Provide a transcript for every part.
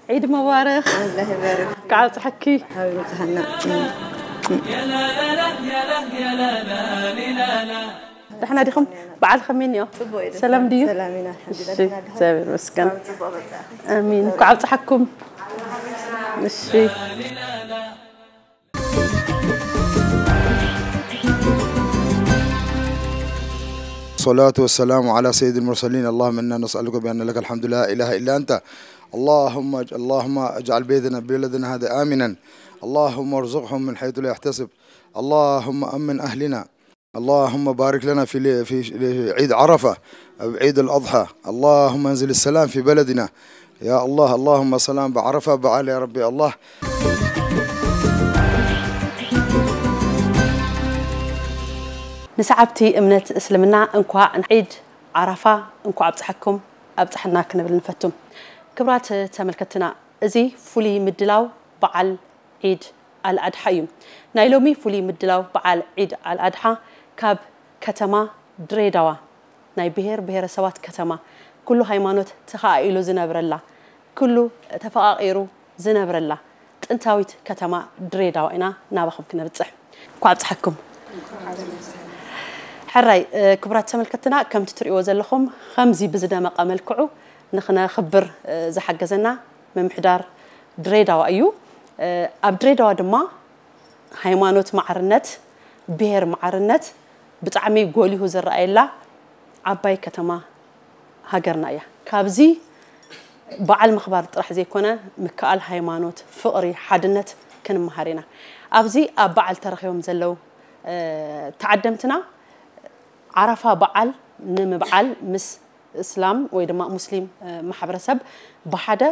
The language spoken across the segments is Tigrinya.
ዒድ መባረኽ። الله يبارك ካብ ፀሐኪ حبيبتي حنا ደሕና ዲኹም? በዓል ከመይ እኒኦ? ጽቡቅ እዩ። ሰላም ድዩ? ሰላም ኢና፣ ኣልሓምዱሊላህ። እሺ፣ እግዚኣብሔር ይመስገን። ጽቡቅ በቃ። ኣሚን። እንኳዕ ኣብፀሐኩም። እሺ። الصلاة والسلام على سيد المرسلين. اللهم إنا نسألك بأن لك الحمد لا إله إلا أنت. اللهم اج- اللهم اجعل بيتنا بلدنا هذا آمنا. اللهم ارزقهم من حيث لا يحتسب. اللهم أمن أهلنا. اللهم بارك لنا في ل- في في عيد عرفة، عيد الأضحى. اللهم انزل السلام في بلدنا. يا الله، اللهم سلام بعرفة بعلي يا ربي الله. ንሰዓብቲ እምነት እስልምና እንኳዕ ንዒድ ዓራፋ እንኳዕ ኣብፀሐኩም ኣብፀሐና ክንብል ንፈቱ። ክብራት ተመልከትና፣ እዚ ፍሉይ ምድላው በዓል ዒድ ኣልኣድሓ እዩ። ናይ ሎሚ ፍሉይ ምድላው በዓል ዒድ ኣልኣድሓ ካብ ከተማ ድሬዳዋ፣ ናይ ብሔር ብሔረሰባት ከተማ፣ ኩሉ ሃይማኖት ተኸኣኢሉ ዝነብረላ፣ ኩሉ ተፈቓቒሩ ዝነብረላ ጥንታዊት ከተማ ድሬዳዋ ኢና ናባኹም ክነብፅሕ። እንኳዕ ኣብፀሐኩም። ሕራይ ክቡራት ተመልከትና፣ ከምቲ ትሪእዎ ዘለኹም ከምዚ ብዝደመቐ መልክዑ ንኽነኽብር ዝሓገዘና ምምሕዳር ድሬዳዋ እዩ። ኣብ ድሬዳዋ ድማ ሃይማኖት ማዕርነት፣ ብሔር ማዕርነት ብጣዕሚ ጎሊሁ ዝረኣየላ ዓባይ ከተማ ሃገርና እያ። ካብዚ በዓል ምኽባር ጥራሕ ዘይኮነ ምክኣል ሃይማኖት፣ ፍቕሪ፣ ሓድነት ክንመሃር ኢና። ኣብዚ ኣብ በዓል ተረኺቦም ዘለዉ ተዓደምትና ዓረፋ በዓል ንምብዓል ምስ እስላም ወይ ድማ ሙስሊም ማሕበረሰብ ብሓደ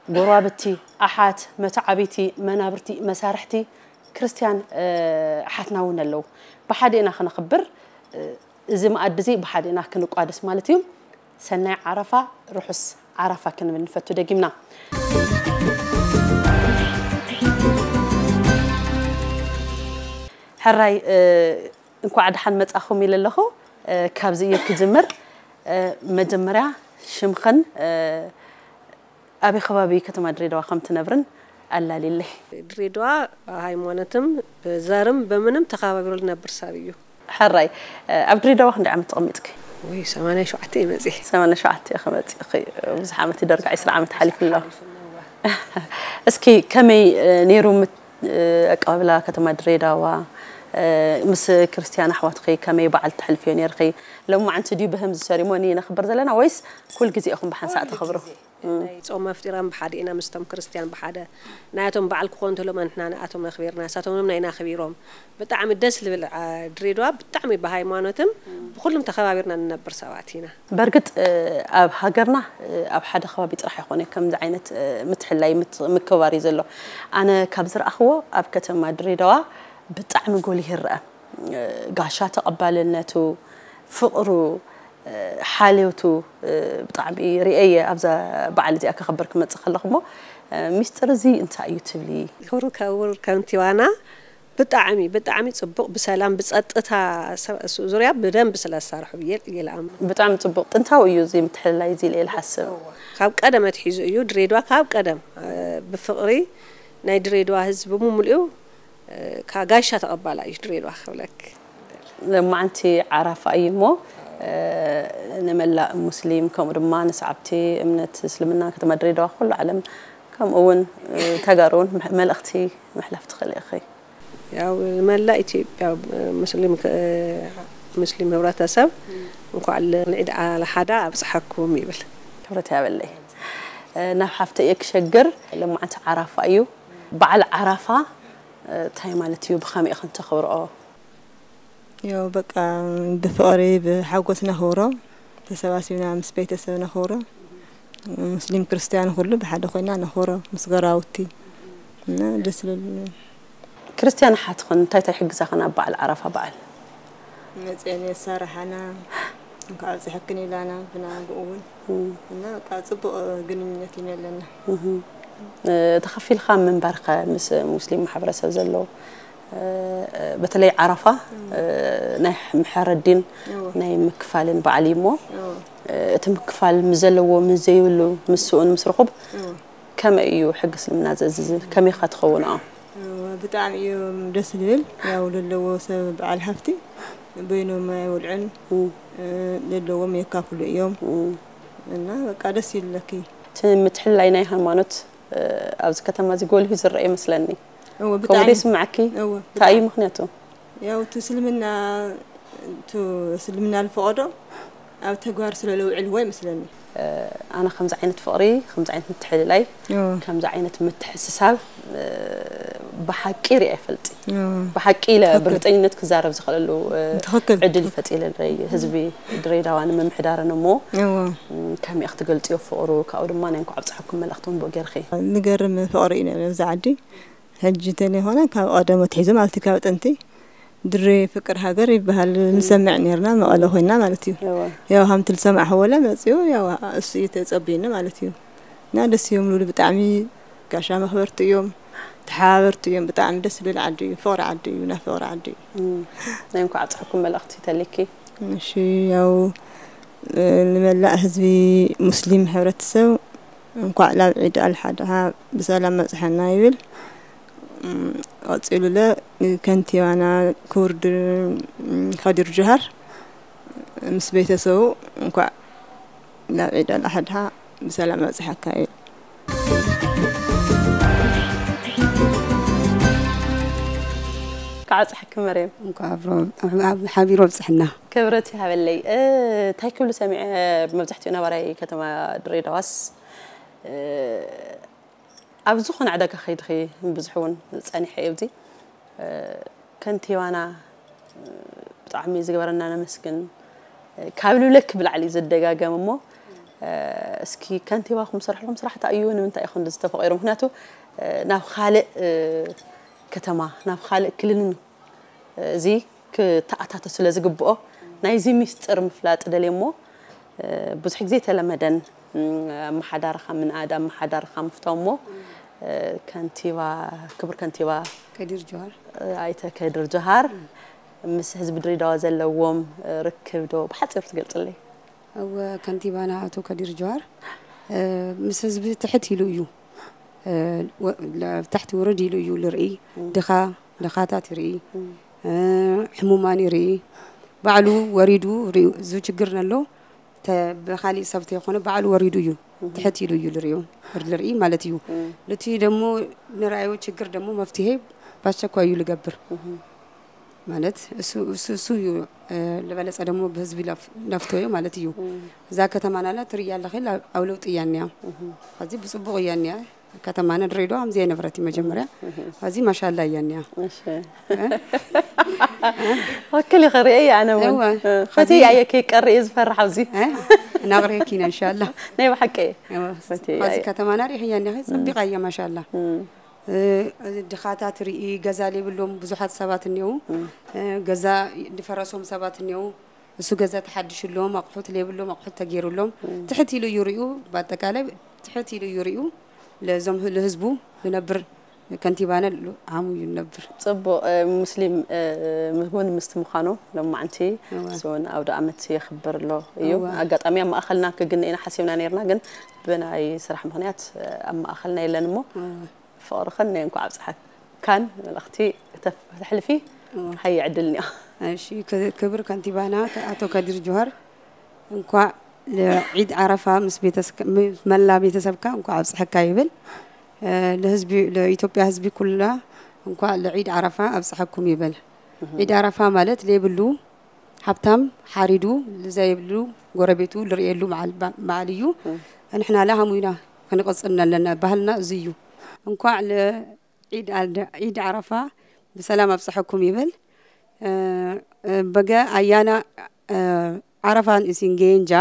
ጎረባብቲ፣ ኣሓት፣ መተዓብይቲ፣ መናብርቲ፣ መሳርሕቲ ክርስትያን ኣሓትና እውን ኣለዉ። ብሓደ ኢና ክነኽብር፣ እዚ መኣዲ እዚ ብሓደ ኢና ክንቋደስ ማለት እዩ። ሰናይ ዓረፋ፣ ርሑስ ዓረፋ ክንብል ንፈቱ ደጊምና። ሕራይ እንኳዕ ደሓን መጻኹም ኢለ ኣለኹ። ካብዚ እየ ክጅምር። መጀመርያ ሽምኽን ኣበይ ከባቢ ከተማ ድሬዳዋ ከም ትነብርን ኣላልይለይ። ድሬዳዋ ብሃይማኖትም ብዘርም ብምንም ተኸባቢሩ ዝነብር ሰብ እዩ። ሕራይ ኣብ ድሬዳዋ ክንደይ ዓመት ተቐሚጥኪ? ወይ ሰማንያ ሸውዓተ እየ መፅየ። ሰማንያ ሸውዓተ ኢኺ መፂእኺ። ብዙሕ ዓመት እዩ፣ ዳርጋ ዕስራ ዓመት ሓሊፉ ኣሎ። እስኪ ከመይ ነይሩ ኣቀባብላ ከተማ ድሬዳዋ? ምስ ክርስትያን ኣሕዋትኺ ከመይ በዓል ተሕልፍዮ ነይርኺ? ሎማዓንቲ ድዩ ብህምዚ ሰሪሞኒ ነኽብር ዘለና ወይስ ኩል ግዜ ኢኹም ብሓንሳእ ተኽብሩ? ናይ ጾም መፍጢራን ብሓደ ኢና ምስቶም ክርስትያን ብሓደ ናያቶም በዓል ክኾን እንተሎም ንሕና ንኣቶም ኣኽቢርና ንሳቶም ናይና ኣኽቢሮም ብጣዕሚ ደስ ልብል ድሬዳዋ ብጣዕሚ ብሃይማኖትም ብኩሉም ተኸባቢርና ንነብር ሰባት ኢና። በርግጥ ኣብ ሃገርና ኣብ ሓደ ከባቢ ጥራሕ ኣይኮነ ከምዚ ዓይነት ምትሕላይ ምክባር እዩ ዘሎ። ኣነ ካብ ዝረኣኽዎ ኣብ ከተማ ድሬዳዋ ብጣዕሚ ጎሊሁ ይረአ። ጋሻ ተቐባልነቱ፣ ፍቕሩ፣ ሓልዮቱ ብጣዕሚ ርእየ ኣብዛ በዓል እዚኣ ከኽብር ክመፅእ ከለኹ። እሞ ሚስጥር እዚ እንታይ እዩ ትብሊ? ክብሩ ከቡር ከንቲባና ብጣዕሚ ብጣዕሚ ፅቡቕ ብሰላም ብፀጥታ ዙርያ ብደንብ ስለዝሰርሑ ብየ ይልኣም። ብጣዕሚ ፅቡቕ ጥንታዊ እዩ እዚ ምትሕልላይ እዚ ኢለ እየ ዝሓስብ። ካብ ቀደም ኣትሒዙ እዩ ድሬዳዋ ካብ ቀደም ብፍቕሪ ናይ ድሬዳዋ ህዝቢ ብምሉኡ ጋሻ ተቐባላ እዩ ድሬዳዋ ክብለክ። ሎማዓንቲ ዓራፋ እዩ እሞ ንመላእ ሙስሊም ከምኡ ድማ ንሰዓብቲ እምነት እስልምና ከተማ ድሬዳዋ ኩሉ ዓለም ከምኡ እውን ተጋሩ እውን መልእኽቲ ምሕላፍ ትኽእሊ ኢኺ። ያው ንመላእ ኢትዮጵያ ሙስሊም ሙስሊም ህብረተሰብ እንኳዕ ንዒድ ኣልሓዳ ኣብፅሐኩም ይብል። ክብረት ያበለይ። ናብ ሓፍተ እየ ክሸግር። ሎማዓንቲ ዓራፋ እዩ። በዓል ዓራፋ እንታይ ማለት እዩ? ብኸመይ ኢኽን ተኽብርኦ? ያው በቃ ብፍቕሪ ብሓጎስ ነኽብሮ። ተሰባሲብና ምስ ቤተሰብ ነኽብሮ። ሙስሊም ክርስትያን ኩሉ ብሓደ ኮይና ነኽብሮ ምስ ጎራውቲ እና ደስ ልብል። ክርስትያን ሓትኽን እንታይ እንታይ ይሕግዛኽን ኣብ በዓል ዓራፋ በዓል? መፅአን የሳርሓና እንኳዕ ኣብፅሐክን ይብላና ብናብኡ እውን እና በቃ ፅቡቕ ግንኙነት ኢና ኣለና። ተኸፊልካ ምንባርከ ምስ ሙስሊም ማሕበረሰብ ዘሎ በተለይ ዓረፋ ናይ ምሕረዲን ናይ ምክፋልን በዓል እዩ እሞ እቲ ምክፋል ምስ ዘለዎ ምስ ዘይብሉ ምስኡን ምስ ርኹብ ከመይ እዩ ሕጊ እስልምና ዘእዝዝ? ከመይ ኢኻ ትኸውን? ኣዎ። ብጣዕሚ እዮም ደስ ዝብል። ያው ለለዎ ሰብ በዓል ሃፍቲ በይኖም ኣይወልዑን። ለለዎም የካፍሉ እዮም። እና በቃ ደስ ይብለኪ። እቲ ምትሕልላይ ናይ ሃይማኖት ኣብዚ ከተማ እዚ ጎሊሁ ዝረአ ይመስለኒ። ከምኡ ዶ ይስምዓኪ? እንታይ እዩ ምኽንያቱ? ያው እቲ እስልምና እቲ እስልምና ዝፈቐዶ ኣብ ተግባር ስለ ለውዕልዎ ይመስለኒ። ኣነ ከምዚ ዓይነት ፍቕሪ፣ ከምዚ ዓይነት ምትሕልላይ፣ ከምዚ ዓይነት ምትሕስሳብ ብሓቂ ሪኣ ይፈልጥ። ብሓቂ ኢለ ብርግፀኝነት ክዛረብ ዝኽእለሉ ዕድል ፈፂለለይ ህዝቢ ድሬዳዋ ንምምሕዳርን እሞ ከመይ ክትገልፅዮ ፍቕሩ ካብኡ ድማ ናይ እንኳዕ ኣብፀሐኩም መልእኽቲ እውን ብኡ ገይርኺ። ዝገርም ፍቕሪ እዩ ነዚ ዓዲ ሕጂ እንተለይኮነ ካብ ቀደም ኣትሒዙ ማለት እዩ ካብ ጥንቲ ድሬ ፍቅር ሃገር ይበሃል ንሰምዕ ነርና መቐለ ኮይና ማለት እዩ። ያው ከምቲ ዝሰማዕክዎ ለ መፅኡ ያው እሱ እዩ ተፀቢዩኒ ማለት እዩ። እና ደስ እዮም ልብሉ ብጣዕሚ ጋሻ መኽበርቲ እዮም ተሓባበርቲ እዮም። ብጣዕሚ ደስ ዝብል ዓዲ እዩ። ፍቕሪ ዓዲ እዩ። ናይ ፍቕሪ ዓዲ እዩ። ናይ እንኳዕ ኣብፀሐኩም መልእኽቲ ተሊኪ። እሺ ያው ንመላእ ህዝቢ ሙስሊም ሕብረተሰብ እንኳዕ ላብ ዒድ ኣልሓድሓ ብሰላም መፅሐና ይብል። ቀፂሉለ ከንቲባና ክቡር ከዲር ጁሃር ምስ ቤተሰቡ እንኳዕ ናብ ዒድ ኣልኣሓድሓ ብሰላም ኣብፅሓካ ይብል። ካብ ኣብፅሓኪ መርየም። እንኳዕ ኣብሮ ሓቢሩ ኣብፅሕና። ክብረት ይሃበለይ። እንታይ ክብሉ ሰሚዐ መብዛሕትኡ ነባራይ ከተማ ድሬዳዋስ ኣብ ዝኾነ ዕዳጋ ከይድኺ ብዙሕ እውን ፀኒሐ እየ ኣብዚ ከንቲባና ብጣዕሚ ዝገበረና ነመስግን ካብ ልብለኪ ብላዕሊ እዩ ዝደጋገም እሞ እስኪ ከንቲባኹም ዝሰርሕልኩም ስራሕ እንታይ እዩ ንምንታይ እዩ ክንዲ ዝተፈቂሩ ምክንያቱ ናብ ካልእ ከተማ ናብ ካልእ ክልልን እዚ ክተኣታቶ ስለ ዝግብኦ ናይዚ ሚስጥር ምፍላጥ ደልየ እሞ ብዙሕ ግዜ ተለመደን ኣመሓዳርኻ ምንኣድ ኣመሓዳርኻ ምፍታው እሞ ከንቲባ ክቡር ከንቲባ ከዲር ጀዋር ኣይተ ከድር ጀሃር ምስ ህዝቢ ድሬዳዋ ዘለዎም ርክብ ዶ ብሓፂር ትገልፅለይ? እወ ከንቲባና ኣቶ ከዲር ጀዋር ምስ ህዝቢ ትሕት ኢሉ እዩ ታሕቲ ውርድ ኢሉ እዩ ልርኢ ድኻ ድኻታት ይርኢ ሕሙማን ይርኢ ባዕሉ ወሪዱ ሪኡ እዚ ችግር ነሎ ብካሊእ ሰብ ተይኮነ ባዕሉ ወሪዱ እዩ ትሕት ኢሉ እዩ ልሪኡ ልርኢ ማለት እዩ። ልቲ ደግሞ ንራእዩ ችግር ደግሞ መፍትሄ ባስቸኳይ እዩ ልገብር ማለት እሱ እሱ እሱ እዩ ልበለፀ ደግሞ ብህዝቢ ለፍቶ እዩ ማለት እዩ። እዛ ከተማና ላ ትርኢ ኣለኺ ኣብ ለውጢ እያ እኒያ። ሕዚ ብፅቡቕ እያ እኒያ። ከተማና ድሬዳዋ ከምዚ ኣይነበረት መጀመርያ። ሕዚ ማሻላ እያ እኒያ። ወክል ይኸርእየ ኣነ እውን ፈትየ ኣየ ከይቀር እየ ዝፈርሕ ኣብዚ እናቕረየኪ ኢና እንሻላ። ናይ ብሓቂ ሕዚ ከተማና ሪእኽያ እኒያ ጸቢቓ እያ ማሻላ። ድኻታት ርኢ ገዛ ዘይብሎም ብዙሓት ሰባት እኒው ገዛ ዝፈረሶም ሰባት እኒው እሱ ገዛ ተሓዲሽሎም ኣቑሑት ዘይብሎም ኣቑሑት ተገይሩሎም ትሕት ኢሉ እዩ ሪኡ ብኣጠቃላይ ትሕት ኢሉ እዩ ሪኡ ለዞም ለህዝቡ ዝነብር ከንቲባና ዓሙ እዩ ነብር። ጽቡቕ። ሙስሊም እውን ምስቲ ምዃኑ ሎማዕንቲ እሱውን ኣውደ ኣመት የኽብር ኣሎ እዩ። ኣጋጣሚ ኣብ ማእኸልና ክግነ ኢና ሓሲብና ነርና፣ ግን ብናይ ስራሕ ምኽንያት ኣብ ማእኸልና የለን እሞ ፍቕርኽን ናይ እንኳዕ ኣብፀሐካን መልእኽቲ ክተሕልፊ ሃየ ዕድል እኒኦ። እሺ፣ ክብር ከንቲባና ኣቶ ከዲር ጁሃር እንኳዕ ለዒድ ዓረፋ ምስ መላ ቤተሰብካ እንኳዕ ኣብፀሐካ ይብል። ለህዝቢ ለኢትዮጵያ ህዝቢ ኩላ እንኳዕ ለዒድ ዓረፋ ኣብፀሐኩም ይብል። ዒድ ዓረፋ ማለት ለይብሉ ሃብታም ሓሪዱ ዘይብሉ ጎረቤቱ ልርእየሉ በዓል እዩ። ንሕና ላ ሃሙና ክንቕፅል ኣለና። ባህልና እዚ እዩ። እንኳዕ ለዒድ ዓረፋ ብሰላም ኣብፀሐኩም ይብል። በገ ኣያና ዓረፋን እሲንጌንጃ።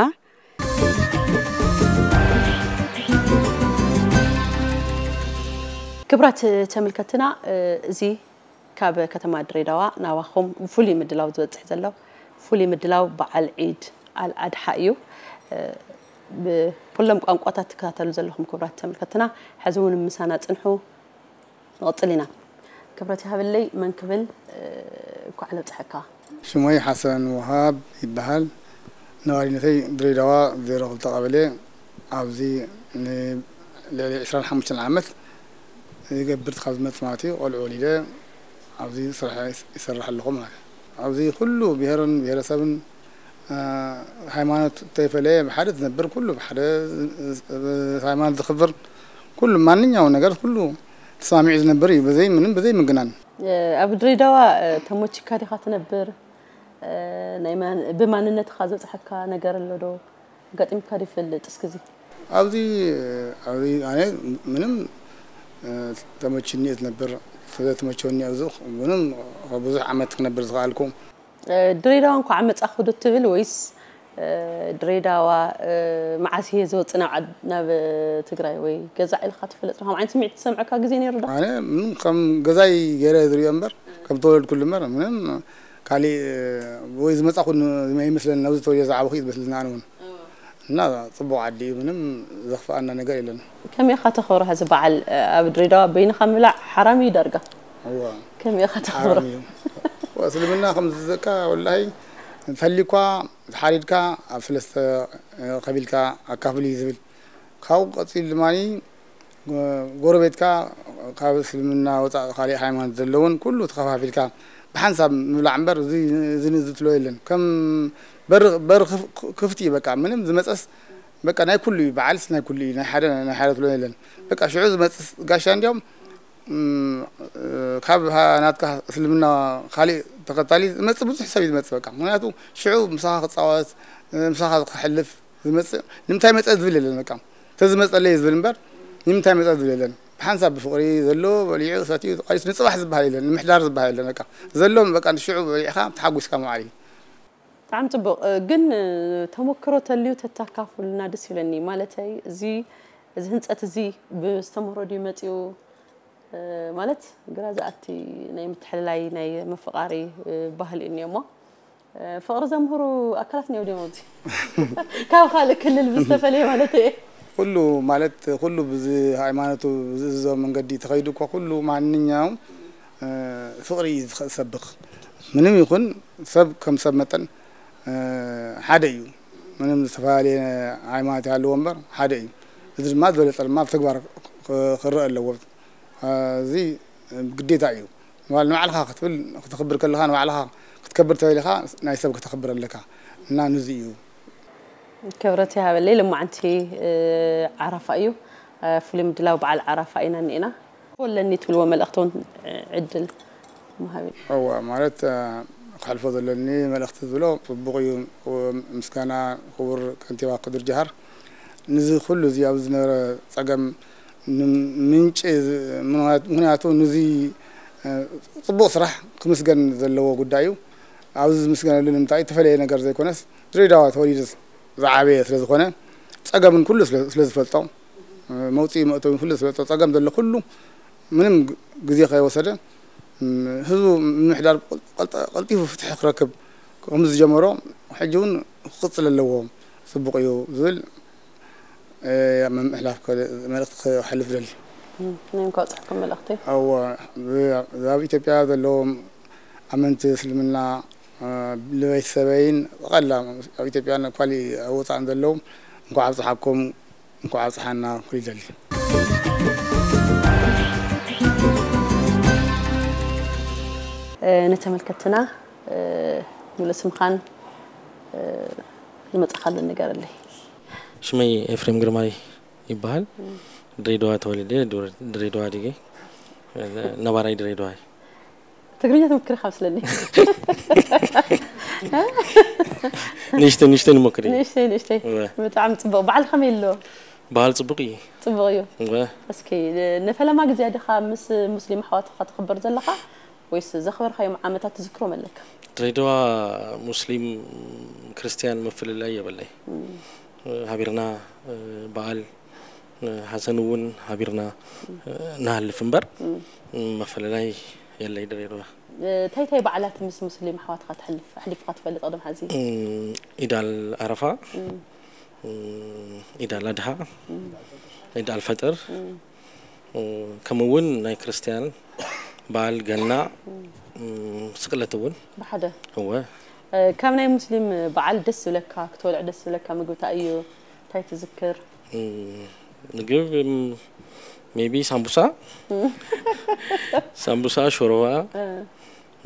ክብራት ተመልከትና እዚ ካብ ከተማ ድሬዳዋ ናባኹም ብፍሉይ ምድላው ዝበፅሕ ዘሎ ፍሉይ ምድላው በዓል ዒድ ኣልኣድሓ እዩ። ብኩሎም ቋንቋታት ትከታተሉ ዘለኹም ክብራት ተመልከትና ሕዚ እውን ምሳና ፅንሑ። ንቐፅል ኢና። ክብረት ይሃበለይ መን ክብል እንኳዕ ለብፅሐካ። ሽሞይ ሓሰን ውሃብ ይበሃል። ነዋሪነተይ ድሬዳዋ ዜሮ ክልተ ቀበሌ ኣብዚ ን ልዕሊ ዕስራን ሓሙሽተን ዓመት ይገብር ካብ ዝመጽእ ማለት እዩ። ቆልዑ ወሊደ ኣብዚ ስራሕ ይስ-፣ ይሰርሕ ኣለኹ ማለት እዩ። ኣብዚ ኩሉ ብሄርን ብሄረሰብን፣ እ፣ ሃይማኖት እንተይፈለየ ብሓደ ዝነብር ኩሉ ብሓደ፣ እ፣ ሃይማኖት ዝኽብር ኩሉ ማንኛውም ነገር ኩሉ ተሰማሚዑ ዝነብር እዩ። ብዘይ ምንም ብዘይ ምግናን። እ፣ ኣብ ድሬዳዋ፣ እ፣ ተመቺካ ዲኻ ትነብር? እ፣ ናይ ማን-፣ ብማንነትኻ ዘብጽሐካ ነገር ኣሎ ዶ? ኣጋጢምካ ዶ ይፈልጥ እስከ እዚ? ኣብዚ፣ ኣብዚ ኣነ ምንም፣ እ፣ ተመችኒ እየ ዝነብር። ስለ ተመቸወኒ ኣብዚ ምንም ብዙሕ ዓመት ክነብር ዝኸኣልኩ። እ፣ ድሬዳዋ እንኳዕ መጻኹ ዶ ትብል ወይስ፣ እ፣ ድሬዳዋ፣ እ፣ መዓስ እየ ዝወጽእ ናብ ዓድ-፣ ናብ ትግራይ ወይ ገዛ ኢልካ ትፈልጥ ዶ? ከምኡ ዓይነት ስምዒት ዝሰምዐካ ግዜ ነይሩ ዶ? ኣነ ምንም ከም ገዛይ ገይረ ዝሪኦ እምበር፣ ከም ተወለድኩሉ እምበር፣ ምንም ካሊእ ወይ ዝመጻኹ ን-፣ ኣይመስለንን። ኣብዚ ተወልደ ዝዓበኹ እዩ ዝመስለኒ ኣነ እውን። እና ጽቡቕ ዓዲ እዩ፣ ምንም ዘኽፍኣና ነገር የለን። ከመይ ኢኻ ተኽብሮ ሕዚ በዓል? ኣብ ድሬዳዋ በይንኻ ምብላዕ ሓራም እዩ ዳርጋ። እዋ፣ ከመይ ኢኻ ተኽብሮ? ሓራም እዩ። እዋ፣ እስልምና ከም ዝዘካ ወላሂ እንተሃሊኳ፣ ተሓሪድካ ኣብ ሰለስተ ከፊልካ ኣካፍል እዩ ዝብል። ካብኡ ቀጺሉ ድማኒ ጎረቤትካ ካብ እስልምና ወጻኢ ካልእ ሃይማኖት ዘለውን ኩሉ ተኸፋፊልካ ብሓንሳብ ምብላዕ እምበር እዚ፣ እዚ፣ እዚ ትብሎ የለን። ከም በር፣ በር ክፍ-፣ ክፍቲ እዩ በቃ። ምንም ዝመጸስ በቃ ናይ ኩሉ እዩ። በዓልስ ናይ ኩሉ እዩ። ናይ ሓደ፣ ናይ ሓደ ትብሎ የለን። በቃ ሽዑ ዝመጽስ ጋሻ እንዲያውም፣ እም፣ ካብ ሃ-፣ ናትካ እስልምና ካልእ ተኸታሊ ዝመጽእ ብዙሕ ሰብ እዩ ዝመጽእ በቃ። ምኽንያቱ ሽዑ ምሳኻ ክጻወት፣ ምሳኻ ክሕልፍ ዝመጽእ፣ ንምንታይ መጸ ዝብል የለን በቃ። ተዝመጸለይ ዝብል እምበር፣ ንምንታይ መጸ ዝብል የለን። ብሓንሳብ ብፍቕሪ ዘሎ በሊዑ ሰትዩ ቀሪሱ ንጽባሕ ዝበሃል የለን፣ ንምሕዳር ዝበሃል የለን በቃ። ዘሎ በቃ ንሽዑ በሊዕኻ ተሓጒስካ ምውዓል እዩ። ብጣዕሚ ጽቡቕ። እ፣ ግን፣ እ፣ ተመክሮ ተልዩ ተታካፍሉና ደስ ይብለኒ። ማለተይ እዚ፣ እዚ ህንጸት እዚ ብዝተምህሮ ድዩ መጺኡ? እ፣ ማለት ግራ ዝኣቲ ናይ ምትሕልላይ ናይ ምፍቓር፣ እ፣ ባህሊ እዩ እኒኦ እሞ፣ እ፣ ፍቕሪ ዘምህሩ ኣካላት እኒኦ ድዮም ኣብዚ? ካብ ካልእ ክልል ብዝተፈለየ ማለት እየ። ኩሉ ማለት ኩሉ ብዚ ሃይማኖቱ ብዝእዝዞ መንገዲ ተኸይዱ እኮ ኩሉ ማንኛውም፣ እ፣ ፍቕሪ እዩ ዝኸ-፣ ዝሰብኽ። ምንም ይኹን ሰብ ከም ሰብ መጠን፣ እ፣ ሓደ እዩ። ምንም ዝተፈላለየ ሃይማኖት ይሃልዎ እምበር ሓደ እዩ። እዚ ድማ ዝበለጸ ድማ ብተግባር ክ-፣ ክረአ ኣለዎ። እዚ ግዴታ እዩ። ንባል-፣ ንባዕልኻ ክትብል፣ ክተኽብር ከለኻ ንባዕልኻ ክትከብር ተበሊኻ ናይ ሰብ ክተኽብር ኣለካ። እና ንዚ እዩ። ክብረት ይሃበለይ። ልማዕንቲ፣ እ፣ ዓራፋ እዩ። እ፣ ፍሉይ ምድላው በዓል ዓራፋ ኢና እኒኤና። ወለኒ ትብልዎ መልእኽቲ እውን፣ እ፣ ዕድል ምሃብ እዩ። እዋ፣ ማለት፣ እ፣ ክሕልፎ ዘለኒ መልእኽቲ ዝብሎ ጽቡቕ እዩ። ምስጋና ክቡር ከንቲባ ከድር ጀሃር። ንዚ ኩሉ እዚ ኣብዚ ዝነበረ ጸገም ንምንጪ ዝ-፣ ምኽንያቱ፣ ምኽንያቱ ንዚ፣ እ፣ ጽቡቕ ስራሕ ክምስገን ዘለዎ ጉዳይ እዩ። ኣብዚ ዝምስገነሉ ንምንታይ? እተፈለየ ነገር ዘይኮነስ ድሬዳዋ ተወሊዱ ዝዓበየ ስለ ዝኾነ ጸገምን ኩሉ ስለ፣ ስለ ዝፈልጦ፣ እ፣ መውጽኢ መእተዊ ኩሉ ስለ ዝፈልጦ ጸገም ዘሎ ኩሉ ምንም ግ-፣ ግዜ ከይወሰደ፣ እም፣ ህዝቡ ምምሕዳር ቀልጠ-፣ ቀልጢፉ ፍትሒ ክረክብ ከም ዝጀመሮ ሕጂ እውን ክቕጽል ኣለዎ። ጽቡቕ እዩ ዝብል፣ እ፣ ምምሕላፍ ከ-፣ መልእኽቲ ክሕልፍ ደሊ። እም፣ ናይ እንኳ ኣብፀሐኩም መልእኽቲ። እወ፣ ብ-፣ ኣብ ኢትዮጵያ ዘለዎም ኣመንቲ እስልምና፣ እ፣ ንቤተሰበይን ጠቕላላ ኣብ ኢትዮጵያን ኳሊ ኣብ ወፃእን ዘለዎም እንኳዕ ኣብፀሓኩም፣ እንኳዕ ኣብፀሓና ክብል ይደሊ። እ፣ ንተመልከትና፣ እ፣ ሙሉእ ስምኻን፣ እ፣ ዝመጻኻሉ ንገረለይ። ሽመይ ኤፍሬም ግርማይ ይበሃል። ድሬዳዋ ተወሊደ፣ ድሬ-፣ ድሬዳዋ ኣዲገ። ነባራይ ድሬዳዋ እየ። ትግርኛ ትምክሪ ካብ ስለኒ። ንእሽተይ፣ ንእሽተይ ንሞክር እየ። ንእሽተይ፣ ንእሽተይ። እወ። ብጣዕሚ ጽቡቕ። በዓል ከመይ ኣሎ? በዓል ጽቡቕ እዩ። ጽቡቕ እዩ። እወ። እስኪ፣ ንፈለማ ግዜ ዲኻ ምስ ሙስሊም ኣሕዋትኻ ትኽበር ዘለኻ? ወይስ ዘኽበርካዮም ዓመታት ትዝክሮም ኣለካ? ድሬዳዋ ሙስሊም ክርስትያን ምፍልላይ የብለይ። እም። ሃቢርና፣ እ፣ በዓል፣ እ፣ ሓዘን እውን ሃቢርና፣ እም። እ፣ ንሃልፍ እምበር፣ እም። እ፣ ምፍልላይ የለይ ድሬዳዋ። እ፣ እንታይ እንታይ በዓላት ምስ ሙስሊም ኣሕዋትካ ተሕልፍ-፣ ኣሕሊፍካ ትፈልጥ ቅድም ሐዚ? እም፣ ኢድ ኣል ኣረፋ፣ እም። እም፣ ኢድ ኣል ኣድሃ፣ እም። ኢድ ኣል ፈጥር፣ እም። እ፣ ከምኡ እውን ናይ ክርስትያን በዓል ገና፣ እም። እ፣ ስቅለት እውን። ብሓደ? እወ። እ፣ ካብ ናይ ሙስሊም በዓል ደስ ዝብለካ፣ ክትበልዖ ደስ ዝብለካ ምግቢ እንታይ እዩ? እንታይ ትዝክር? እ፣ ምግብ ሜቢ ሳምቡሳ ሳምቡሳ፣ ሾርባ፣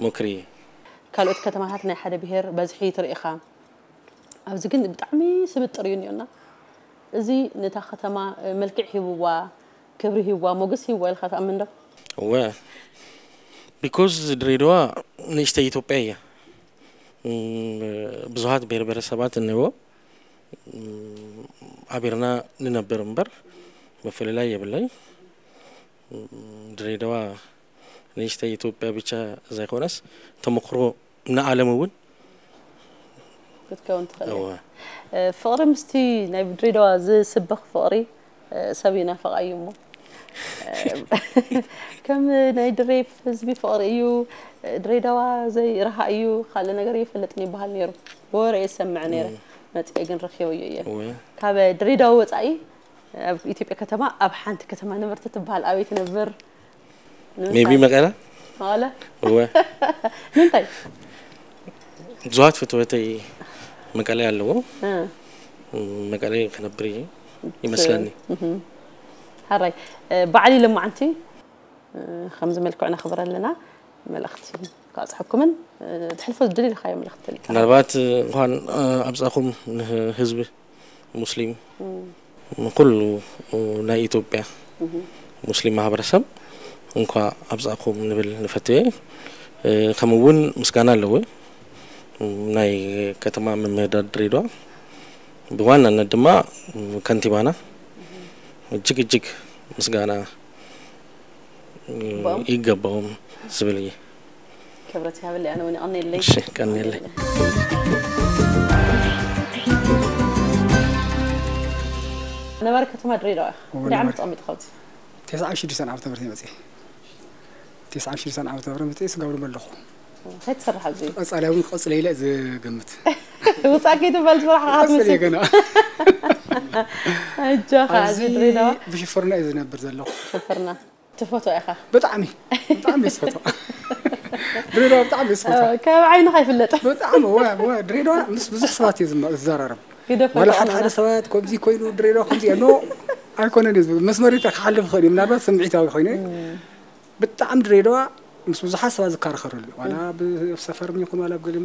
ሞክሪ። ካልኦት ከተማታት ናይ ሓደ ብሄር በዝሒ ትርኢኻ። ኣብዚ ግን ብጣዕሚ ስብጥር እዩ እኒኦና። እዚ ነታ ከተማ መልክዕ ሂብዋ፣ ክብሪ ሂብዋ፣ ሞገስ ሂብዋ ኢልካ ትኣምን ዶ? እወ፣ ቢኮዝ ድሬዳዋ ንእሽተይ ኢትዮጵያ እያ። ብዙሃት ብሄር ብሄረሰባት እንህቦ ኣቢርና ንነብር እምበር ምፍልላይ የብለይ። ድሬዳዋ ንእሽተይ ኢትዮጵያ ብቻ ዘይኮነስ ተሞክሮ ንዓለም እውን ክትከውን ትኽእል እያ። ፍቕሪ ምስቲ ናይ ድሬዳዋ ዝስበኽ ፍቕሪ ሰብ ይናፍቕ እዩ እሞ ከም ናይ ድሬ ህዝቢ ፍቕሪ እዩ። ድሬዳዋ ዘይረሃ እዩ፣ ካልእ ነገር እየፈልጥን ይበሃል ነይሩ። ብወረ እየ ዝሰምዕ ነይረ፣ መፅኤ ግን ረኪበዮ እየ። ካብ ድሬዳዋ ወፃኢ ኣብ ኢትዮጵያ ከተማ ኣብ ሓንቲ ከተማ ንብርቲ ትበሃል ኣበይ ትነብር? ሜቢ መቀለ። መቐለ። እወ። ንምንታይ? ብዙሃት ፍትወተይ መቀለ ኣለዎ። መቀለ ክነብር እየ ይመስለኒ። ሓራይ በዓል ኢለማዓንቲ ከምዚ መልክዑ ነኽብር ኣለና። መልእኽቲ ካብፅሐኩምን ትሕልፎ ዝድል ኢልካዮ መልእኽቲ ተሊካ? ምናልባት እንኳን ኣብፃኹም ንህዝቢ ሙስሊም፣ ንኩሉ ናይ ኢትዮጵያ ሙስሊም ማህበረሰብ እንኳ ኣብፃእኩም ንብል ንፈትየ። ከምኡ እውን ምስጋና ኣለዎ ናይ ከተማ ምምህዳር ድሬዳዋ፣ ብዋናነት ድማ ከንቲባና እጅግ እጅግ ምስጋና ይገባዎም ዝብል እየ። ክብረት ይሃበለይ፣ ኣነ እውን ይቐንየለይ። እሺ፣ ቀንየለይ። ነባሪ ከተማ ድሬዳዋ ኢኻ። እወ፣ ክንደይ ዓመት ነባሪ። ተቐሚጥካ ኣብዚ? ተስዓን ሽዱሽተን ዓመተ ምህረት እየ መፅየ። ተስዓን ሽዱሽተን ዓመተ ምህረት መፅየ ስጋብ ሎም ኣለኹ። እንታይ ትሰርሕ ኣብዚ? ቀፃላይ እውን ክቐፅለ ኢለ ዝገምት። ውፃእ ከይትበል ስራሕ ክትቀፅል ክትመስል። እየ ገና። ኣጆኻ፣ ኣብዚ ኣብዚ ድሬዳዋ። ብሽፍርና እየ ዝነብር ዘለኹ። ሽፍርና። ትፈትዋ ኢኻ? ብጣዕሚ ብጣዕሚ እየ ዝፈትዋ። ድሬዳዋ ብጣዕሚ እየ ዝፈትዋ። ካብ ዓይንኻ ይፍለጥ። ብጣዕሚ ወ ወ ድሬዳዋ ምስ ብዙሕ ሰባት እየ ዝማ- ዝዘራረብ። ግደፍ ዋላ ኣይኮነ ሓደ ሓደ ማለት። ሰባት ከምዚ ኮይኑ ድሬዳዋ ከምዚ እያ ኖ ኣይኮነን እየ ዝብል። መስመር ክሓልፍ ይኽእል እዩ ምናልባት ስምዒታዊ ኮይነ። ብጣዕሚ ድሬዳዋ ምስ ብዙሓት ሰባት ዝከራኸረሉ እዩ። ዋላ ብሰፈርም ይኹን ዋላ ብገለ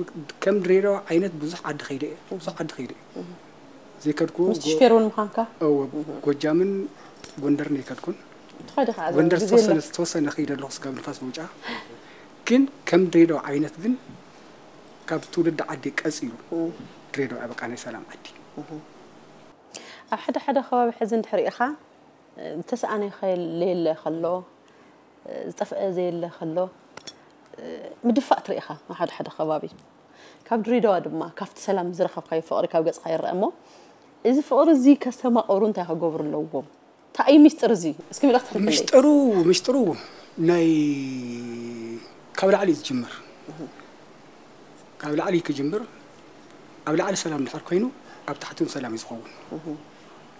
ከም ድሬዳዋ ዓይነት ብዙሕ ዓዲ ከይደ እየ። ብዙሕ ዓዲ ከይደ እየ። ዘይከድኩ ምስቲ ሹፌር እውን ምዃንካ? እወ፣ ጎጃምን ጎንደርን ኣይከድኩን። ትኸዲ ከዓ ጎንደር ግዜ ዝተወሰነ ዝተወሰነ ከይደ ኣለኹ ስጋብ ንፋስ መውጫ። ግን ከም ድሬዳዋ ዓይነት ግን ካብ ትውልዲ ዓዲ ቀፂሉ ድሬዳዋ በቃ ናይ ሰላም ዓዲ። ኣብ ሓደ ሓደ ከባቢ ሕዚ እንድሕር ኢኻ ዝተሰኣነ ከየለ ከሎ ዝጠፍአ ዘየለ ከሎ ምድፋእ ትርኢ ኢኻ ኣብ ሓደ ሓደ ከባቢ። ካብ ድሬዳዋ ድማ ካብቲ ሰላም ዝረኸብካዮ ፍቕሪ ካብ ገፅካ ይረአ እሞ እዚ ፍቕሪ እዚ ከስተማቕሩ እንታይ ክገብሩ ኣለዎም? እንታይ እዩ ሚስጥር እዚ? እስኪ መልእኽቲ ሓልፍለይ። ምሽጥሩ ምሽጥሩ ናይ ካብ ላዕሊ እዩ ዝጅምር። ካብ ላዕሊ ክጅምር ኣብ ላዕሊ ሰላም ድሕር ኮይኑ ኣብ ታሕቲ እውን ሰላም እዩ ዝኸውን።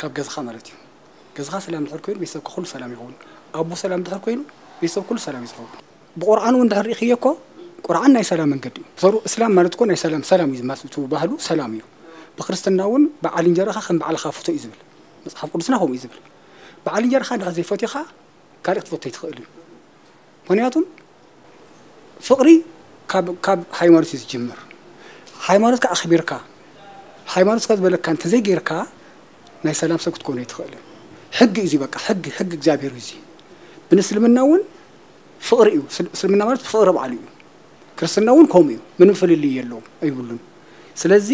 ካብ ገዝኻ ማለት እዩ። ገዝኻ ሰላም ድሕር ኮይኑ ቤተሰብካ ኩሉ ሰላም ይኸውን። ኣቦ ሰላም ድሕር ኮይኑ ቤተሰብ ኩሉ ሰላም እዩ ዝኸውን። ብቁርኣን እውን ድሕር ርኢኽዮ እኮ ቁርኣን ናይ ሰላም መንገዲ እዩ። ሰሩ እስላም ማለት እኮ ናይ ሰላም ሰላም እዩ ዝማስ እቲ ባህሉ ሰላም እዩ። ብክርስትና እውን በዓል እንጀራኻ ከም በዓልኻ ፍቶ እዩ ዝብል። መፅሓፍ ቅዱስና ከምኡ እዩ ዝብል። በዓል እንጀራኻ እንድሕር ዘይፈትኻ ካልእ ክትፈቶ ኣይትኽእልን። ምኽንያቱም ፍቕሪ ካብ ካብ ሃይማኖት እዩ ዝጅምር። ሃይማኖትካ ኣኽቢርካ ሃይማኖትካ ዝበለካ እንተዘይጌርካ ናይ ሰላም ሰብ ክትኮን ኣይትኽእልን። ሕጊ እዩ በቃ ሕጊ ሕጊ እግዚኣብሔር እዩ። ብንስልምና እውን ፍቕሪ እዩ። ስል- እስልምና ማለት ፍቕሪ በዓሉ እዩ። ክርስትና እውን ከምኡ እዩ። ምንም ፍልልይ የለውም ኣይብሉን። ስለዚ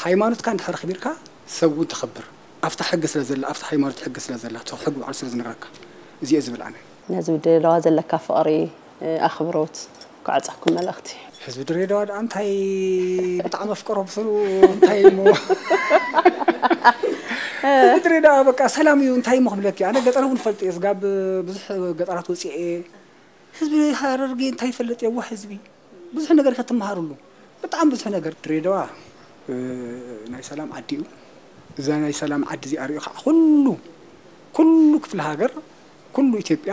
ሃይማኖትካ እንድሕር ኣኽቢርካ ሰብ እውን ተኸብር። ኣብታ ሕጊ ስለ ዘላ ኣብታ ሃይማኖት ሕጊ ስለ ዘላ እቲ ሕጊ ባዕሉ ስለ ዝነግረካ እዚኦ ዝብል ኣነ። ነዚ ድሬዳዋ ዘለካ ፍቕሪ ኣኽብሮት ክዓፀኩም መልእኽቲ። ህዝቢ ድሬዳዋ ደኣ እንታይ ብጣዕሚ ኣፍቀሮ ብስሩ እንታይ እሞ ህዝቢ ድሬዳዋ በቃ ሰላም እዩ እንታይ እሞ ክብለኪ ኣነ ገጠር እውን ፈልጥ እየ ስጋብ ብዙሕ ገጠራት ወፅአ እየ ህዝቢ ሃረርጌ እንታይ ይፈልጥ የዋህ ህዝቢ ብዙሕ ነገር ኢኻ ትመሃርሉ ብጣዕሚ ብዙሕ ነገር ድሬዳዋ ናይ ሰላም ዓዲ እዩ እዛ ናይ ሰላም ዓዲ እዚኣ ሪኦ ከዓ ኩሉ ኩሉ ክፍለ ሃገር ኩሉ ኢትዮጵያ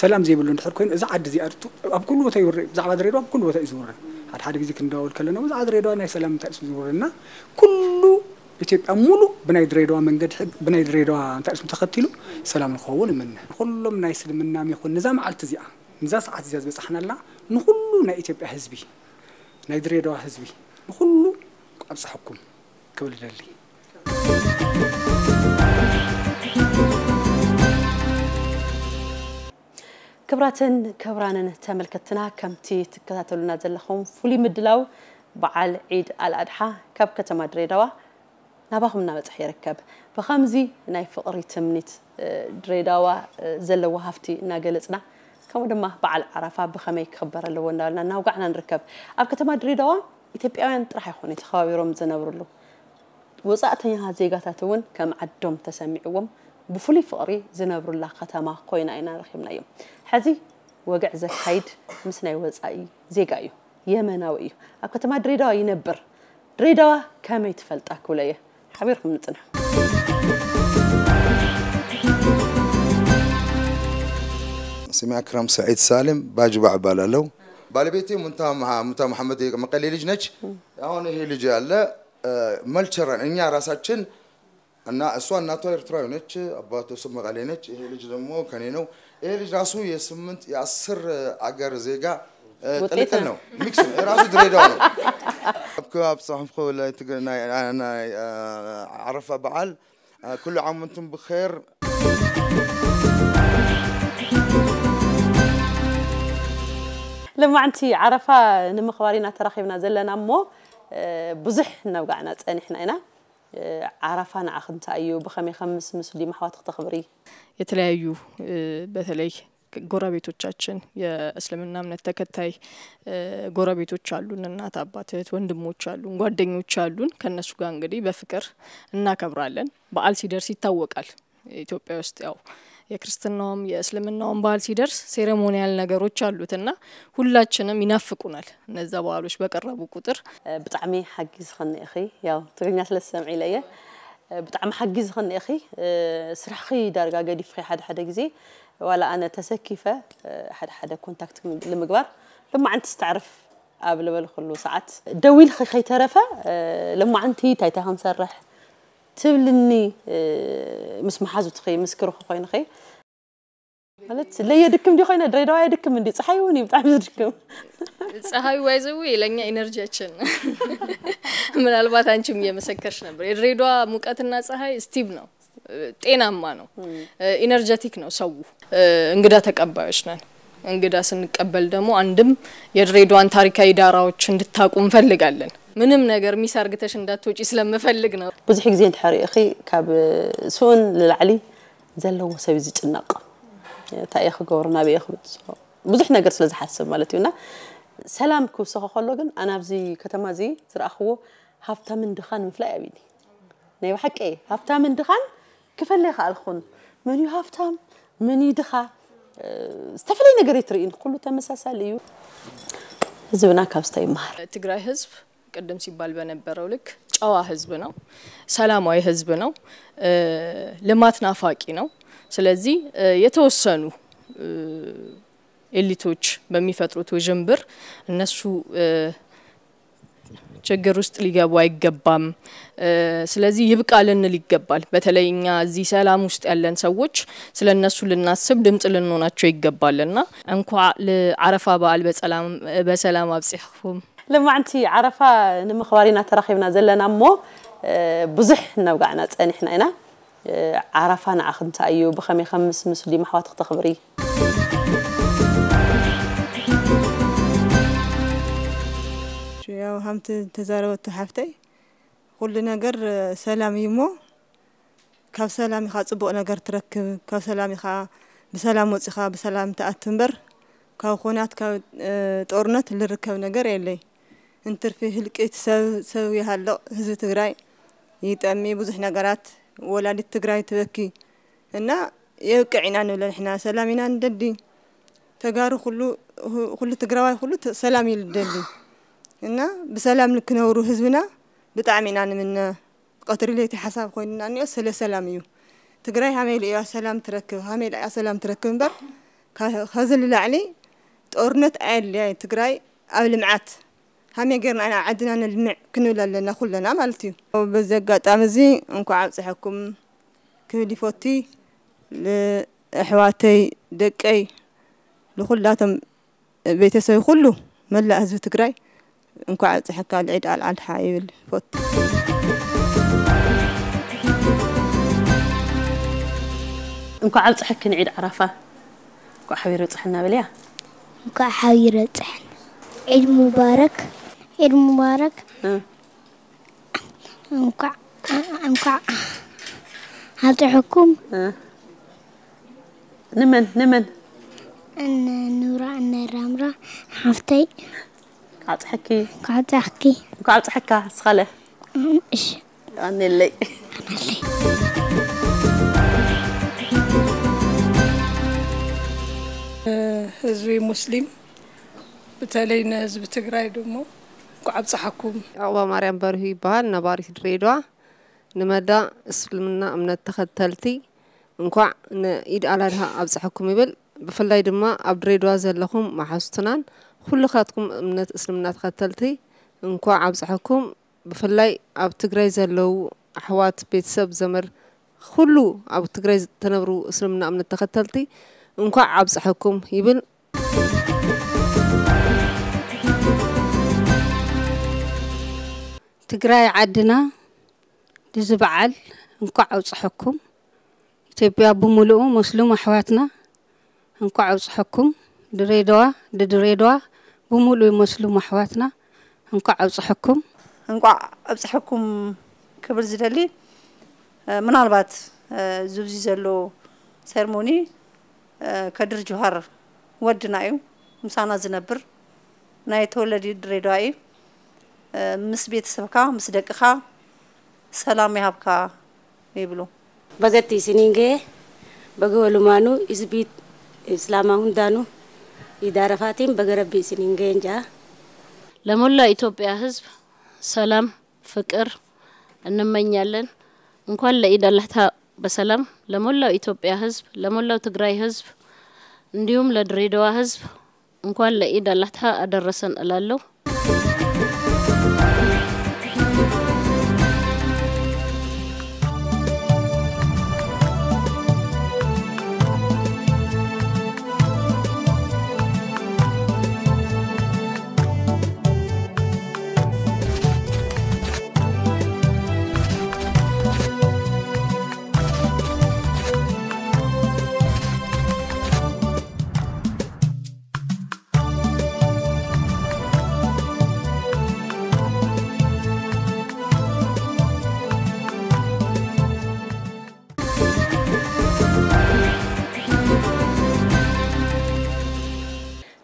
ሰላም ዘይብሉ እንድሕር ኮይኑ እዚ ዓዲ እዚኣ ኣብ ኩሉ ቦታ ይውረ ብዛዕባ ድሬዳዋ ኣብ ኩሉ ቦታ እዩ ዝውረ ሓደ ሓደ ግዜ ክንደዋወል ከለና ብዛዕባ ድሬዳዋ ናይ ሰላም እንታይ እዩ ዝውረና ኩሉ ኢትዮጵያ ሙሉ ብናይ ድሬዳዋ መንገዲ ሕግ፣ ብናይ ድሬዳዋ እንታይ ስም ተኸቲሉ ሰላም ንኸውን እምነ። ኩሎም ናይ እስልምና ይኹን ንዛ መዓልቲ እዚኣ፣ ንዛ ሰዓት እዚኣ ዝበጻሕናላ ንኹሉ ናይ ኢትዮጵያ ህዝቢ፣ ናይ ድሬዳዋ ህዝቢ ንኹሉ ኣብጽሐኩም ክብል እደሊ። ክብራትን ክብራንን ተመልከትና፣ ከምቲ ትከታተሉና ዘለኹም ፍሉይ ምድላው በዓል ዒድ ኣልኣድሓ ካብ ከተማ ድሬዳዋ ናባኹም እናበጽሐ ይርከብ። ብኸምዚ ናይ ፍቕሪ ትምኒት፣ እ፣ ድሬዳዋ፣ እ፣ ዘለዎ ሃፍቲ እናገለጽና፣ ከምኡ ድማ በዓል ዓረፋ ብኸመይ ክኽበር ኣለዎ እናበልና እናውጋዕና ንርከብ። ኣብ ከተማ ድሬዳዋ ኢትዮጵያውያን ጥራሕ ኣይኮኑ ተኸባቢሮም ዝነብሩሉ። ወጻእተኛ ዜጋታት እውን ከም ዓዶም ተሰሚዕዎም ብፍሉይ ፍቕሪ ዝነብሩላ ከተማ ኮይና ኢና ረኺብናዮም። ሕዚ ወግዒ ዘካይድ ምስ ናይ ወጻኢ ዜጋ እዩ። የመናዊ እዩ። ኣብ ከተማ ድሬዳዋ ይነብር። ድሬዳዋ ከመይ ትፈልጣ ክብሎ እየ። ሓቢርኩም ንጽንሑ። ስሜ ኣክራም ሰዒድ ሳሌም ባጅባዕ እባላለሁ። ባለቤቴ ሙንታ መሐ- ሙንታ መሐመድ የመቀሌ ልጅ ነች። አሁን ይሄ ልጅ ያለ መልቸረን እኛ ራሳችን እና እሷ እናቷ ኤርትራዊ ነች፣ አባቱ ስም መቀሌ ነች። ይሄ ልጅ ደግሞ ከኔ ነው። ይሄ ልጅ ራሱ የስምንት የአስር አገር ዜጋ እ፣ ውጤት ቅልቅል ነው። ነው፣ ሚክስ ነው። የራሱ ድሬዳዋ ነው። ኣብ ከባቢ ኣብጻሕኩም ክብል ናይ ትግ- ናይ- ናይ እ፣ ዓረፋ በዓል እ፣ ኩሉ ዓም እንቱም ብኸር። ልማዕንቲ ዓረፋ ንምኽባር ኢና ተራኺብና ዘለና እሞ፣ እ፣ ብዙሕ እናውጋዕና ጸኒሕና ኢና። እ፣ ዓረፋ ንዓኺ እንታይ እዩ? ብኸመይ ከም ምስ ሙስሊም ኣሕዋትኺ ተኽብሪ? የተለያዩ እ፣ በተለይ ጎረቤቶቻችን የእስልምና እምነት ተከታይ እ፣ ጎረቤቶች አሉን፣ እናት አባት፣ እህት ወንድሞች አሉን፣ ጓደኞች አሉን። ከነሱ ጋር እንግዲህ በፍቅር እናከብራለን። በዓል ሲደርስ ይታወቃል። ኢትዮጵያ ውስጥ ያው የክርስትናውም የእስልምናውም በዓል ሲደርስ ሴሬሞኒያል ነገሮች አሉት እና ሁላችንም ይናፍቁናል እነዛ በዓሎች በቀረቡ ቁጥር። ብጣዕሚ ሓጊዝኽኒ ኢኺ። ያው ትግርኛ ስለ ዝሰምዒ ኢለ እየ። ብጣዕሚ ሓጊዝኽኒ ኢኺ። ስራሕኺ ዳርጋ ገዲፍኺ ሓደ ሓደ ግዜ ዋላ ኣነ ተሰኪፈ ሓደ ሓደ ኮንታክት ንምግባር ልማዓንቲ ዝተዕርፍ ኣብ ልበልኩሉ ሰዓት ደዊልኺ ከይተረፈ ልማዓንቲ እንታይ እንታይ ክንሰርሕ ትብልኒ ምስ መሓዙትኺ ምስ ክርኹ ኮይንኺ ማለት ለየድክም ድዩ ኮይነ ድሬዳዋ የድክም እንዲ ፀሓይ እውን እዩ ብጣዕሚ ዝድክም። ፀሐዩ ባይዘዊ ለእኛ ኢነርጂያችን ምናልባት አንቺም እየመሰከርሽ ነበር። የድሬዳዋ ሙቀትና ፀሐይ ስቲቭ ነው፣ ጤናማ ነው፣ ኢነርጀቲክ ነው ሰው። እንግዳ ተቀባዮች ነን። እንግዳ ስንቀበል ደግሞ አንድም የድሬዳዋን ታሪካዊ ዳራዎች እንድታውቁ እንፈልጋለን። ምንም ነገር ሚስ አርግተሽ እንዳትወጪ ስለምፈልግ ነው። ብዙሕ ግዜ እንድሕር ኢኺ ካብ ስኡን ንላዕሊ ዘለዎ ሰብ እዩ ዝጭነቕ። እንታይ እየ ክገብሮ ናበይ እየ ክብፅሖ ብዙሕ ነገር ስለ ዝሓስብ ማለት እዩ። እና ሰላም ክውሰኸ ከሎ ግን ኣነ ኣብዚ ከተማ እዚ ዝረኣኽዎ ሃብታምን ድኻን ምፍላይ ኣብኒ ናይ ብሓቂ እየ ሃብታምን ድኻን ክፈለ ይኸኣልኩን መን እዩ ሃብታም መን እዩ ድኻ ዝተፈለየ ነገር እየ ትርእይን ኩሉ ተመሳሳሊ እዩ። ህዝብና ካብ ስታይ ይመሃር። ትግራይ ህዝብ ቅድም ሲባል በነበረው ልክ ጨዋ ህዝብ ነው፣ ሰላማዊ ህዝብ ነው፣ ልማት ናፋቂ ነው። ስለዚህ የተወሰኑ ኤሊቶች በሚፈጥሩት ውዥንብር እነሱ ችግር ውስጥ ሊገቡ አይገባም። ስለዚህ ይብቃ ልንል ይገባል። በተለይ እኛ እዚህ ሰላም ውስጥ ያለን ሰዎች ስለነሱ ልናስብ ድምፅ ልንሆናቸው ይገባልና እንኳ ለዓረፋ በዓል በሰላም በሰላም አብጽሕኩም። ልማዕንቲ ዓረፋ ንምኽባር ኢና ተራኺብና ዘለና እሞ ብዙሕ እናውጋዕና ጸኒሕና ኢና። ዓረፋ ንዓኺ እንታይ እዩ? ብኸመይ ከም ምስ ሙስሊም ኣሕዋትኺ ተኽብሪ? ያው ሃምቲ ተዛረበቶ ሓፍተይ ኩሉ ነገር ሰላም እዩ እሞ ካብ ሰላም ኢኻ ጽቡቕ ነገር ትረክብ፣ ካብ ሰላም ኢኻ ብሰላም ወጺኻ ብሰላም ትኣቱ እምበር ካብ ኹናት ካብ ጦርነት ልርከብ ነገር የለይ። እንትርፊ ህልቂት ሰብ ሰብ ይሃልቕ፣ ህዝቢ ትግራይ ይጠሚ፣ ብዙሕ ነገራት ወላዲት ትግራይ ትበኪ እና የብቅዕ ኢና ንብለ ንሕና ሰላም ኢና ንደሊ። ተጋሩ ኩሉ ኩሉ ትግራዋይ ኩሉ ሰላም እዩ ልደሊ እና ብሰላም ንክነብሩ ህዝብና ብጣዕሚ ኢና ንምነ። ቀትሪ ለይቲ ሓሳብ ኮይንና እኒኦ ስለ ሰላም እዩ። ትግራይ ሃመይ ኢሉ እያ ሰላም ትረክብ ሃመይ ኢላ እያ ሰላም ትረክብ እምበር ከዚ ንላዕሊ ጦርነት ኣየድልያ ትግራይ ኣብ ልምዓት ከመይ ጌርና ኢና ዓድና ነልምዕ ክንብል ኣለና ኩለና ማለት እዩ። በዚ ኣጋጣሚ እዚ እንኳዕ ኣብፀሐኩም ክብል ይፈቱ። ኣሕዋተይ፣ ደቀይ፣ ንኹላቶም ቤተሰብ ኩሉ፣ መላእ ህዝቢ ትግራይ እንኳዕ ኣብፀሐካ ልዒድ ኣልዓድሓ ይብል ፈቱ። እንኳዕ ኣብፀሐክን ዒድ ዓራፋ። እንኳዕ ሓቢሩ ኣብፀሐና በልያ። እንኳዕ ሓቢሩ ኣብፀሐን። ዒድ ሙባረክ። ዒድ ሙባረክ። እንኳዕ እንኳዕ ኣብፀሐኩም። ንመን ንመን? እነ ኑራ እነ ራምራ ሓፍተይ። እንኳዕ ኣብፀሐኪ። እንኳዕ ኣብፀሐኪ። እንኳዕ ኣብፀሐካ እስኻለ። እሺ። ኣነለይ። ህዝቢ ሙስሊም፣ በተለይ ንህዝቢ ትግራይ ደሞ እንኳዕ ኣብፀሓኩም። ዑቕባማርያም በርሁ ይበሃል፣ ነባሪት ድሬዳዋ። ንመላእ እስልምና እምነት ተኸተልቲ እንኳዕ ንዒድ ኣልኣድሃ ኣብፀሐኩም ይብል። ብፍላይ ድማ ኣብ ድሬዳዋ ዘለኹም መሓዙትናን ኩልኻትኩም እምነት እስልምና ተኸተልቲ እንኳዕ ኣብፀሐኩም። ብፍላይ ኣብ ትግራይ ዘለዉ ኣሕዋት፣ ቤተሰብ፣ ዘመድ፣ ኩሉ ኣብ ትግራይ ተነብሩ እስልምና እምነት ተኸተልቲ እንኳዕ ኣብፀሐኩም ይብል። ትግራይ ዓድና ድዚ በዓል እንኳዕ ኣብፀሐኩም። ኢትዮጵያ ብምሉኡ ሙስሉም ኣሕዋትና እንኳዕ ኣብፀሐኩም። ድሬዳዋ ድድሬዳዋ ብምሉኡ ሙስሉም ኣሕዋትና እንኳዕ ኣብፀሐኩም። እንኳዕ ኣብፀሐኩም ክብል ዝደሊ ምናልባት ዙብዚ ዘሎ ሴርሞኒ ከድር ጁሃር ወድና እዩ፣ ምሳና ዝነብር፣ ናይ ተወለዲ ድሬዳዋ እዩ። ምስ ቤተሰብካ ምስ ደቅኻ ሰላም ይሃብካ ይብሉ። Bagatti isiniin ga'e, baga walumaanuu isbiit islaamaa hundaanuu idaa rafaatiin baga rabbi isiniin ga'een ja'a. ለሞላው ኢትዮጵያ ህዝብ ሰላም ፍቅር እንመኛለን። እንኳን ለኢድ አላህታ በሰላም ለሞላው ኢትዮጵያ ህዝብ፣ ለሞላው ትግራይ ህዝብ እንዲሁም ለድሬዳዋ ህዝብ እንኳን ለኢድ አላህታ አደረሰን እላለሁ።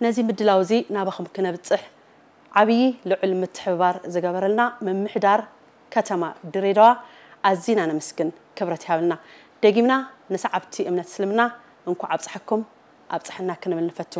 ነዚ ምድላው እዚ ናባኹም ክነብፅሕ ዓብዪ ልዑል ምትሕብባር ዝገበረልና ምምሕዳር ከተማ ድሬዳዋ ኣዚና ነመስግን። ክብረት ይሃብልና። ደጊምና ንሰዓብቲ እምነት እስልምና እንኳዕ ኣብፀሐኩም ኣብፀሐና ክንብል ንፈቱ።